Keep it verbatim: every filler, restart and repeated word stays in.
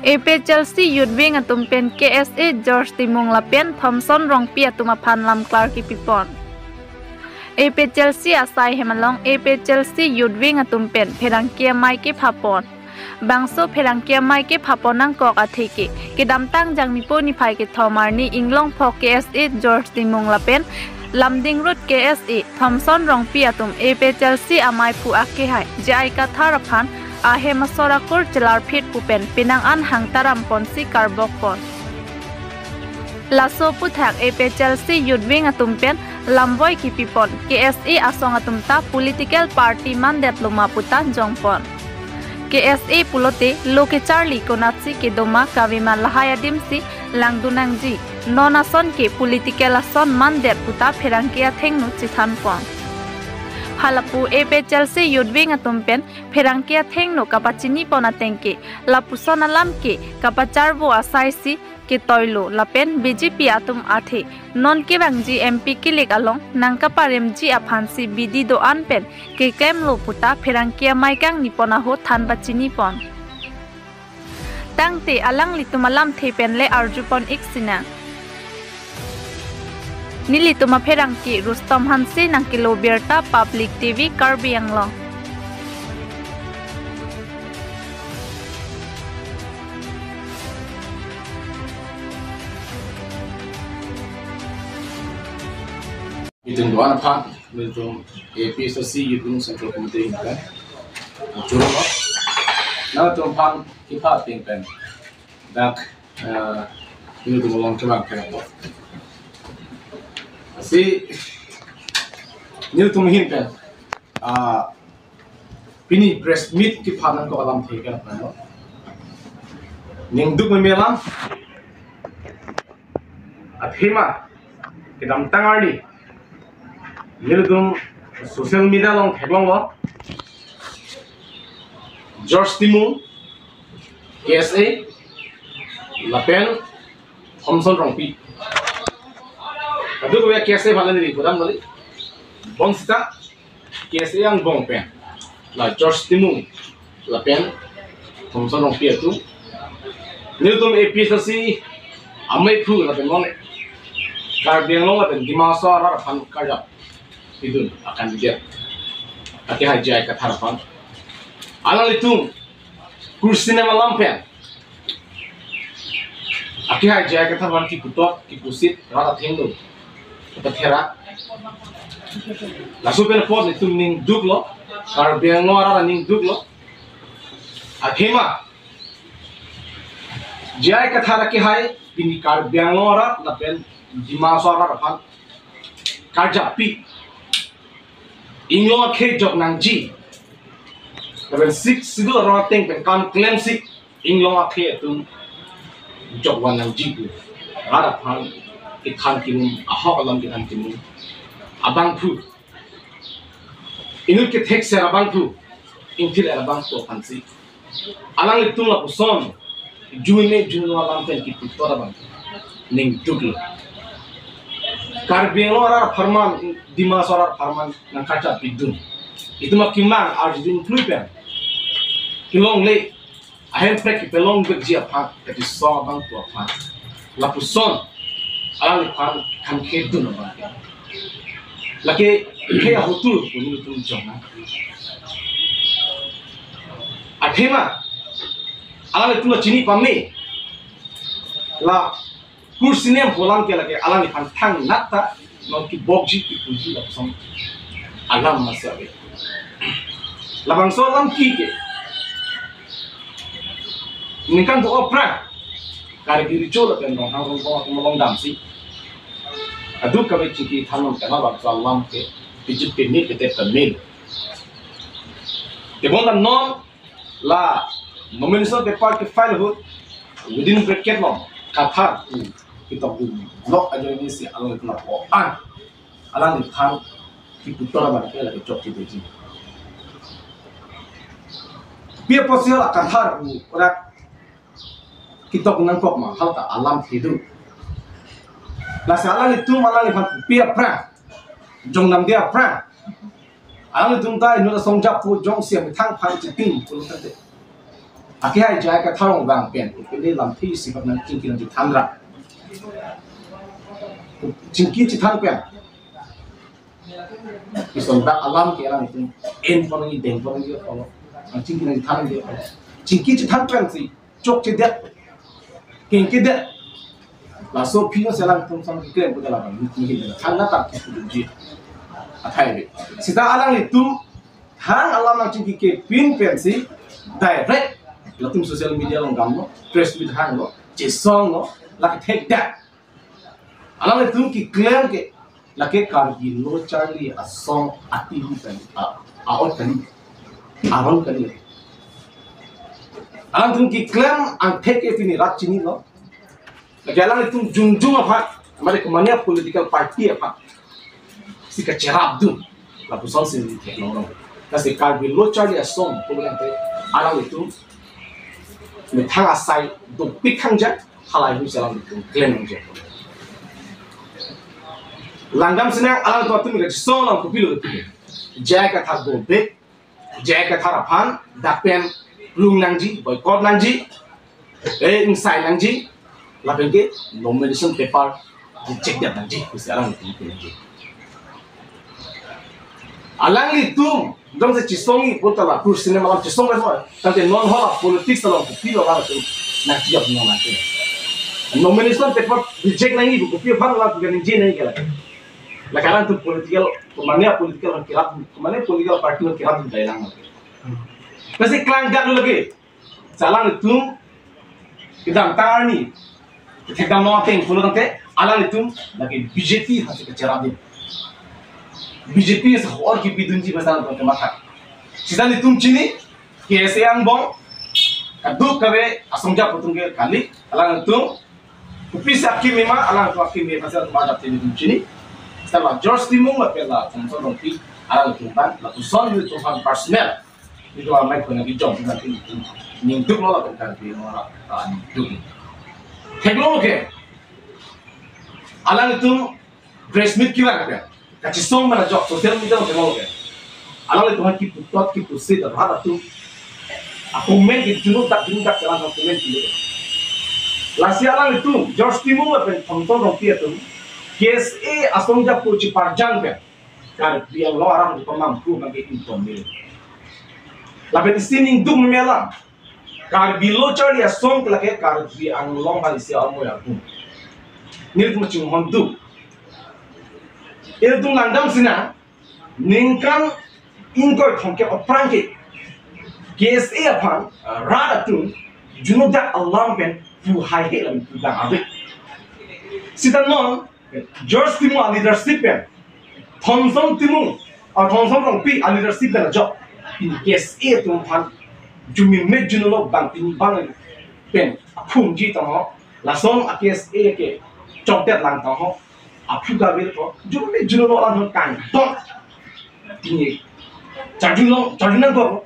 A P H L C Youth Wing atum pen K S A George Timung lapen Thomson Rongpi atum aphan lamklar kipipon. A P H L C asai hem along A P H L C Youth Wing atum pen pherangke amei kephapon. Bangso pherangke amei kephapon nangkok atheke, kedamtang Jangmipo niphai kethom arni Inglongpho K S A George Timung lapen Lumding Road K S A Thomson Rongpi atum A P H L C amei aphu akehai J I Kathar aphan ahem asor akur chelarphit pu pen penang an hangtaram ponsi karbokpon. Laso aphuthak A P H L C Youth Wing atum pen lamboi kipipon, K S A asong atum ta political party mandetlo ma puta jongpon. K S A pulote lo kecharli konatsi kedo ma kave ma lahai adimsi langdun nangji. Non ason ke political ason mandet puta pherangke athengno chethanpon. Halapu A P H L C Youth Wing atum pen pherangke athengno kapachinipon ateng ke, lapuson alam ke kapacharvo asaisi ketoilo lapen B J P atum athe non kevangji M P kilik along nangkaparemji aphansi bidi do-an pen keklemlo puta pherangke amei kangnipon ahut than pachinipon. Tangte alanglitum alamthe pen le arjupon ik sinang. Nelitum apherangke Rustom Hanse, nangkelo birta Public T V Karbi Anglong. Itum do-an aphan, itum A P H L C Youth Wing Central Committee ahin pen, churlo. Nangtum aphan kipha ting pen dak, eh, nelitum along kevang kevang to. Si nelitum ahin pen, ah, pini press meet kepha nangkok alamthe ke aphan lo. Ningduk meme alam. Athema kedamtang arni nelitum social media along theklonglo, George Timung, K S A, lapen Thomson Rongpi. Kadokave K S A aphan neli pudam kali. Bonsita K S A angbong pen la George Timung lapen Thomson Rongpi atum, nelitum A P H L C amei aphu lapen non Karbi Anglong lapen Dima Hasao arat aphan karjap pidun a-candidate akehai J I Kathar aphan. Alanglitum kursi nem alam pen akehai J I Kathar aphan kiputot kipusit rat athengno kapatherak. Laso pen apot itum ningduklo, Karbi Anglong arat ningduklo. Athema J I Kathar akehai pini Karbi Anglong arat lapen Dima Hasao arat aphan karjappi, Inglong akhei jok nangji lapen Sixth Schedule arong ateng pen kam klemsi Inglong akhei atum jok van nangji pu rat aphan kethan kimum, ahok alam kethan kimum abangphu, inut kethekser abangphu, ingthir er abangphu aphansi alanglitum lapuson june june alam pen kiputot abang ningduklo. Karbi Anglong arat apharman, Dima Hasao arat apharman nangkarjap pidun. Itum akemang arjudun klui pen kelongle, ahem prek kepelong bekji aphan, kachesong abangphu aphan, lapuson alangliphan kangkhedun abang. Lake khei ahotur pu nelitum jong nang. Athema alanglitum la chini pame, la kursi nem pu alam ke lake alangliphan thangnat ta non kebokji kipuji lapuson alam masi ave. Labangso alam ke ke ningkan do-an aphrang Karbi Recho lapen Ronghang Rongbong atum along damsi aduk kave chingki thannon tema bangso alam ke bijit peme pete peme. Tebonta non la nomination paper ke-file ahut within bracket lo Kathar pu ketokdun, Block ajoine si along kena po an alangliphan kiputot abang ke lake chokche beji. Pi apotsi la Kathar pu ora ketok nangkok ma, halata alamthe do. Lasi alanglitum alangliphan pi aphrang, jong namde aphrang, alanglitum ta inut asong jap pu jongsi amethang aphan chitim pulo tangte, Akehai J I Kathar abang pen, pele lamthe isi bak nangchingki nangchethan ra. Chingki chethan pen. Ison dak alam ke alanglitum en pon nangji, deng pon nangji apotlo. Nangchingki nangchethan nangji apotlo. Chingki chethan pensi chokchedet, kengkedet. Laso aphi no si alangtum sang keklem pu ta labang nihil than na tak kipu ji. Athai be. Seta alanglitum thang alam nangchingki kepin pensi direct latum social media along damlo, press meet hanglo, chesonglo, lake thekdak. Alanglitum keklem ke lake Karbi Lo Charli Asong ati kali, a, aot kali, arong kali. Alangtum keklem angthek ke pini rat chinilo. Lake alanglitum jongjong aphan, mari ke mane political party aphan si kacherapdun, lapusonsi theklong. Lasi Karbi Lo Charli Asong pu abang te alanglitum methang asai dopik hangja, halahei hu si alanglitum klem nangji. Langdam sinang, alanglitum atum kachesong along kopilo kepi. J I Kathar go back, J I Kathar aphan dak pen lung nangji, boycott nangji, eh, ingsai nangji, lapen ke nomination paper reject det nangji, pusi alanglitum nangji. Alanglitum jongsi chesongji pu ta la kur cinema alam chesong kan ho. Tangte non ho la politics along kopilo alanglitum nangchiyok non nangke. Nomination paper reject nangji pu kopi aphan la ningje nangji ke la. Lake alanglitum political, mane political kerap, mane political party kerapdun dai lang. Lasi klang gak lagi. Si alanglitum kedamtang arni thekdam long ateng pulo tangte alanglitum lake B J P aphansi kacherapdun. B J P si hor kepidunji pu si alanglitum kematha. Seta nelitum chini, K S A angbong kadokave asongja atum ke kali, alanglitum kopisi akimi ma, alanglitum akimi ma si alanglitum adap te nelitum chini. Seta la George Timung lapen la Thomson Rongpi, alanglitum abang, lapuson nelitum aphan personal, nelitum amei kona kejong nelitum ningduklo lapen Karbi Anglong arat, ah, ningduk. Theklong ke, alanglitum press meet kevang ke, kachesong pen ajok social media along theklong ke, alanglitum aphan kiputot kipusi rat atum a-comment ke junut dak junut dak chelang comment kilo. Lasi alanglitum George Timung lapen Thomson Rongpi atum K S A asongja pu cheparjang pen Karbi Anglong arat pamangku bangke intom mil. Lapen isi ningduk mela Karbi Lo Charli Asong ke lake Karbi Anglong aphan isi amoi agung. Nelitum chinghon duk. Ilitum langdam sinang, ningkan ingkoi thomkep aphrang ke K S A aphan, uh, rat atum junut dak alam pen pu haihe lapen pu dang ave. Seta non George Timung aleadership pen, Thomson Timung, ah, Thomson Rongpi aleadership pen ajok pini K S A atum aphan jumi me junutlo, bang pini bang pen aphungji tangho, lason a-K S A ke chokdet lang tangho, aphu kabil ko jumi me junutlo, alanghon kangdon. Pini charjulong, charjunang ko